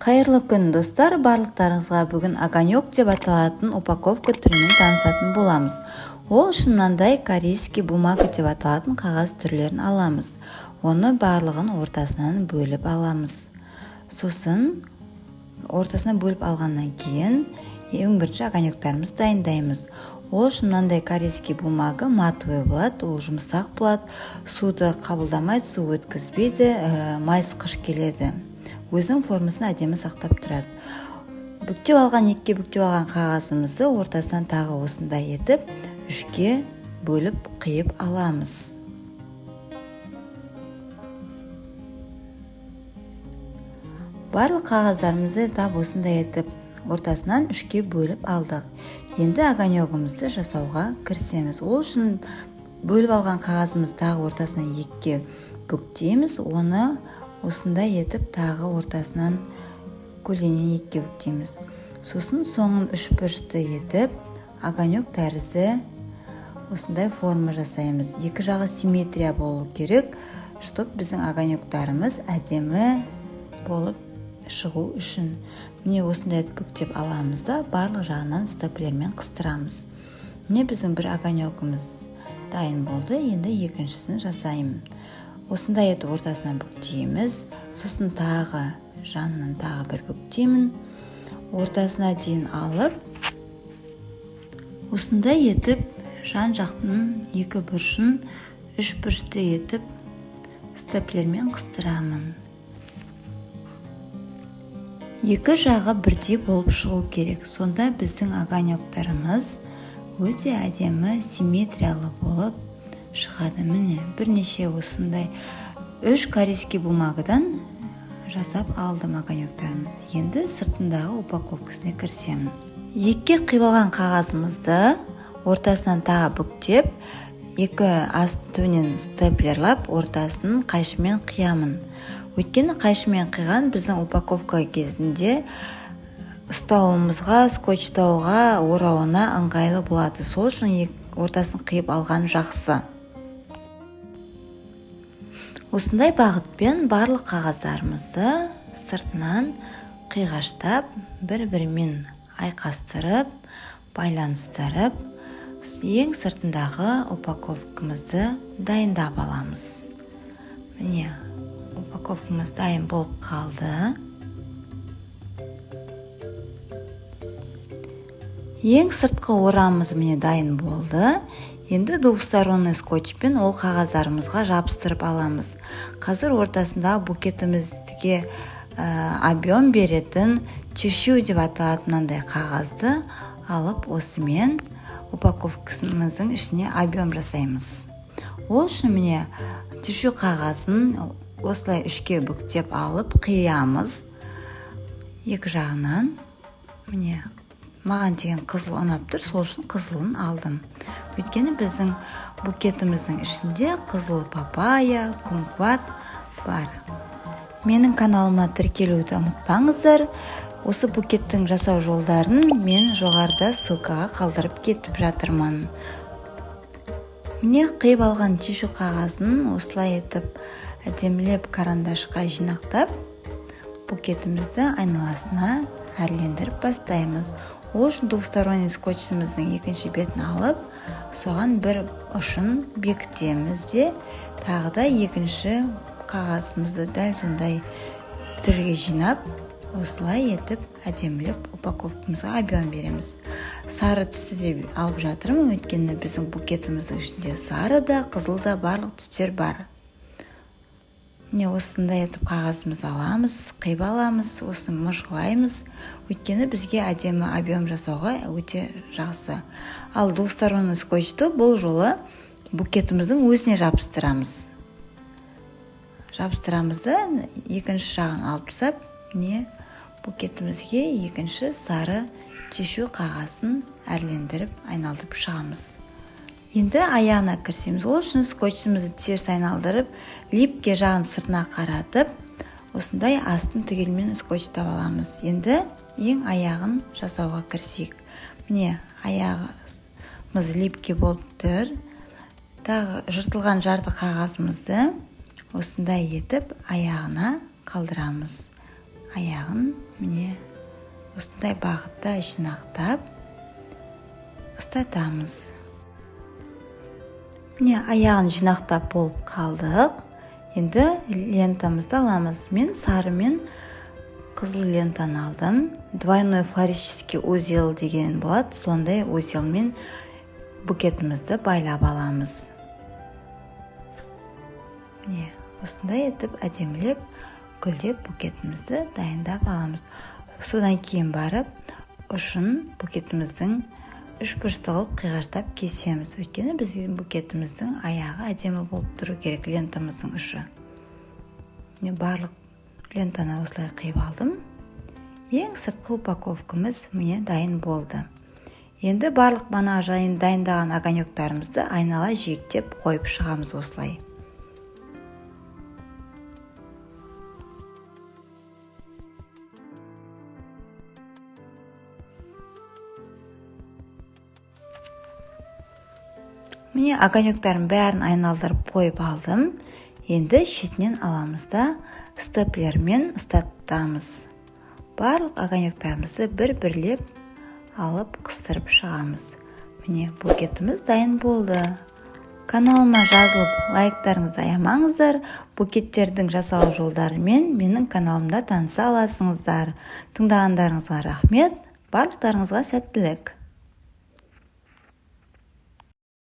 Қайырлы күн, достар! Барлықтарыңызға бүгін огонек деп аталатын упаковка түрімен танысатын боламыз. Ол үшін мынандай корейский бумага деп аталатын қағаз түрлерін аламыз. Оны барлығын ортасынан бөліп аламыз. Сосын ортасынан бөліп алғаннан кейін ең бірінші огонектарымызды дайындаймыз. Ол үшін мынандай корейский бумага матовый болады, ол жұмсақ болады, суды қабылдамайды, су өткізбейді, майысқыш келеді, өзінің формасын әдемі сақтап тұрады. Бүктеп алған, екіге бүктеп алған қағазымызды ортасынан тағы осындай етіп үшке бөліп қиып аламыз. Барлық қағаздарымызды тап осындай етіп ортасынан үшке бөліп алдық. Енді огонегімізді жасауға кірісеміз. Ол үшін бөліп алған қағазымызды тағы ортасынан екіге бүктейміз. Оны осындай етіп тағы ортасынан көлденең екіге бүктейміз. Сосын соңын үш бұрышты етіп огонек тәрізді осындай форма жасаймыз. Екі жағы симметрия болу керек, чтоб біздің огонектарымыз әдемі болып шығу үшін. Міне, осындай етіп бүктеп аламыз да, барлық жағынан степлермен қыстырамыз. Міне, біздің бір огонегіміз дайын болды. Енді екіншісін жасаймын. Осындай етіп ортасынан бүктейміз, сосын тағы жанынан тағы бір бүктеймін, ортасына дейін алып, осындай етіп жан жақтың екі бұрышын үш бұрышты етіп степлермен қыстырамын. Екі жағы бірдей болып шығу керек, сонда біздің огонектарымыз өте әдемі симметриялы болып шығады. Міне, бірнеше осындай үш корейский бумагадан жасап алдым огонектарымызды. Енді сыртындағы упаковкасына кірісемін. Екіге қиып алған қағазымызды ортасынан тағы бүктеп, екі аст түбінен степлерлап, ортасын қайшымен қиямын. Өйткені қайшымен қиған біздің упаковка кезінде ұстауымызға, скотчтауға, орауына ыңғайлы болады. Сол үшін ортасын қиып алған жақсы. Осындай бағытпен барлық қағаздарымызды сыртынан қиғаштап, бір-бірімен айқастырып, байланыстырып, ең сыртындағы упаковкамызды дайындап аламыз. Міне, упаковкамыз дайын болып қалды. Ең сыртқы орамымыз, міне, дайын болды. Енді двухсторонний скотчпен ол қағаздарымызға жабыстырып аламыз. Қазір ортасындағы букетімізге объем беретін тишью деп аталатын мынандай қағазды алып, осымен упаковкамыздың ішіне объем жасаймыз. Ол үшін, міне, тишью қағазын осылай үшке бүктеп алып қиямыз екі жағынан. Міне, маған деген қызыл ұнап тұр, сол үшін қызылын алдым. Өйткені біздің букетіміздің ішінде қызыл папайя, кумкват бар. Менің каналыма тіркелуді ұмытпаңыздар. Осы букеттің жасау жолдарын мен жоғарыда ссылкаға қалдырып кетіп жатырмын. Міне, қиып алған тишью қағазын осылай етіп әдемілеп карандашқа жинақтап, букетімізді айналасына әрлендіріп бастаймыз. Ол үшін двухсторонний скотчымыздың екінші бетін алып, соған бір ұшын бекітеміз де, тағы да екінші қағазымызды дәл сондай түрге жинап, осылай етіп әдемілеп упаковкамызға объем береміз. Сары түсті де алып жатырмын, өйткені біздің букетіміздің ішінде сары да, қызыл да, барлық түстер бар. Міне, осындай етіп қағазымызды аламыз, қиып аламыз, осыны мыжғылаймыз, өйткені бізге әдемі объем жасауға өте жақсы. Ал двухсторонний скотчты бұл жолы букетіміздің өзіне жабыстырамыз. Жабыстырамыз да, екінші жағын алып тастап, міне, букетімізге екінші сары тишью қағазын әрлендіріп айналдырып шығамыз. Енді аяғына кірісеміз. Ол үшін скотчымызды теріс айналдырып, липкий жағын сыртына қаратып, осындай астын түгелімен скотчтап аламыз. Енді ең аяғын жасауға кірісейік. Міне, аяғымыз липкий болып тұр. Тағы жыртылған жарты қағазымызды осындай етіп аяғына қалдырамыз. Аяғын міне осындай бағытта жинақтап ұстатамыз. Міне, аяғын жинақтап болып қалдық. Енді лентамызды аламыз. Мен сары мен қызыл лентаны алдым. Двойной флористический узел деген болады, сондай узелмен букетімізді байлап аламыз. Міне, осындай етіп әдемілеп, гүлдеп букетімізді дайындап аламыз. Содан кейін барып ұшын букетіміздің үшбұрышты қылып қиғаштап кесеміз, өйткені біздің букетіміздің аяғы әдемі болып тұру керек, лентамыздың ұшы. Міне, барлық лентаны осылай қиып алдым. Ең сыртқы упаковкамыз, міне, дайын болды. Енді барлық мана дайындаған огонёктарымызды айнала жиектеп қойып шығамыз осылай. Міне, огонёктардың бәрін айналдырып қойып алдым. Енді шетінен аламыз да, степлермен ұстатамыз. Барлық огонёктарымызды бір бірлеп алып, қыстырып шығамыз. Міне, букетіміз дайын болды. Каналыма жазылып, лайктарыңызды аямаңыздар. Букеттердің жасалу жолдарымен менің каналымда таныса аласыңыздар. Тыңдағандарыңызға рахмет, барлықтарыңызға сәттілік!